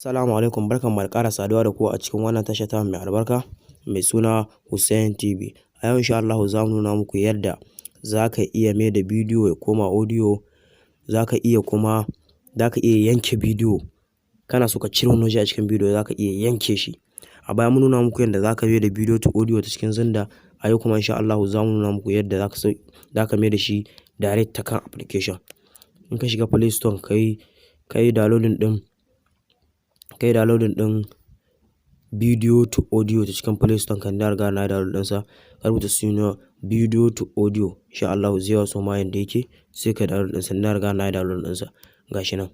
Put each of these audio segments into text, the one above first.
Assalamu alaikum, barkanmu da ƙara saduwa da ku a cikin wannan tasha ta mai albarka mai suna Hussein TV. A yau insha Allahu za mu nuna muku yadda za ka iya mai da bidiyo ya koma audio, za ka iya kuma za ka iya yanke bidiyo. Kana so ka cire wani waje a cikin bidiyo, za ka iya yanke shi. A baya mun nuna muku yadda za ka mai da bidiyo to audio ta cikin Xender. A yau kuma insha Allahu za mu nuna muku yadda za ka mai da shi direct ta kan application. In ka shiga Play Store, ka yi downloading ɗin video to audio ta cikin Play Store kan, da riga na download ɗinsa. Ka rubuta suna video to audio, insha Allahu zai watso ma yanda yake, sai ka download ɗinsa. Na riga na download ɗinsa, gashi nan.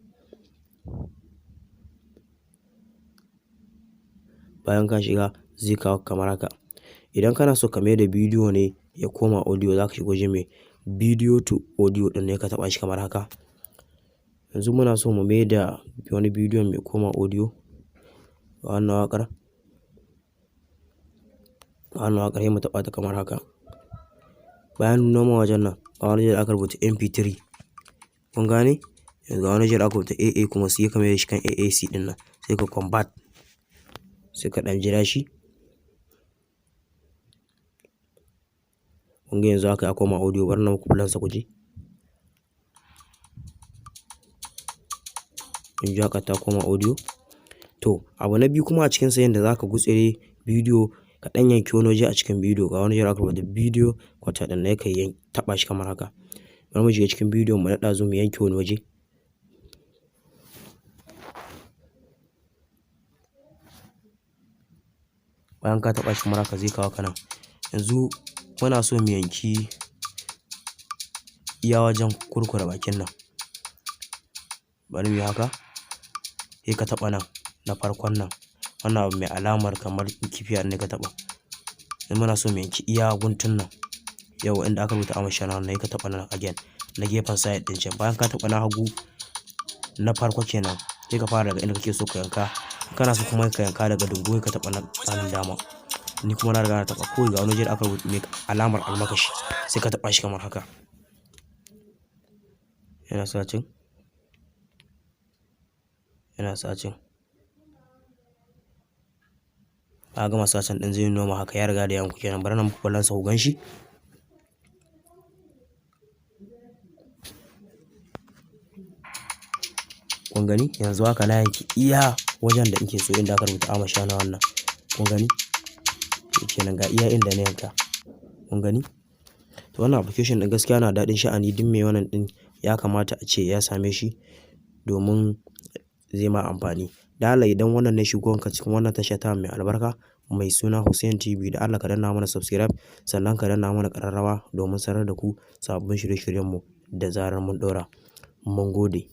Bayan ka shiga, zai kawo kamar haka. Idan kana so ka mai da bidiyo ne ya koma audio, za ka shiga waje mai video to audio ɗin ne, ka taɓa shi kamar haka. Yanzu muna so mu mai da wani bidiyon mai koma audio. Wannan waƙar, sai mu taɓa ta kamar haka. Bayan noma wajen nan, ga wani waje da aka rubuta MP3, kun gane? Yanzu ga wani waje da aka rubuta AA kuma, sai ka mai da shi kan AAC ɗin nan, sai ka convert, sai ka ɗan jira shi. Kun ga yanzu haka ya koma audio. Bari na muku play sa ku ji. Kun ji haka ta koma audio. To, abu na biyu kuma a cikinsa, yanda za ka gutsire bidiyo, ka ɗan yanki wani waje a cikin bidiyo, ga wani waje da aka rubuta video cutter ɗin nan, ka taɓa shi kamar haka. Bari mu shiga cikin bidiyon mu na ɗazu mu yanke wani waje. Bayan ka taɓa shi kamar haka, zai kawo ka nan. Yanzu muna so mu yanki iya wajen kurkure bakin nan. Bari mu yi haka, sai ka taɓa nan na farkon nan, wannan abu mai alamar kamar kifiya ne, ka taɓa. In muna so mu yanki iya guntun nan, yau inda aka rubuta Amashana wannan, ka taɓa nan again na gefen side ɗin can. Bayan ka taɓa na hagu na farko kenan, sai ka fara daga inda kake so ka yanka. Kana so kuma ka yanka daga dungu, ka taɓa na hannun dama. Ni kuma na riga na taɓa. Ko ga wani waje da aka rubuta mai alamar almakashi, sai ka taɓa shi kamar haka. Yana searching, yana searching. Ka gama searching ɗin, zai nuna haka, ya riga da yanku kenan. Bari na muku kallon sa ku gan shi. Kun gani, yanzu haka na yanki iya wajen da nake so, inda aka rubuta Amashana wannan. Kun gani kenan, ga iya inda na yanka, kun gani. To, wannan application ɗin gaskiya na daɗin sha'ani. Duk mai wannan ɗin ya kamata a ce ya same shi domin zai ma amfani. Da Allah, idan wannan ne shigowanka cikin wannan tasha ta mai albarka mai suna Hussein TV, da Allah ka danna mana subscribe, sannan ka danna mana ƙararrawa domin sanar da ku sababbin shirye-shiryenmu da zarar mun ɗora. Mun gode.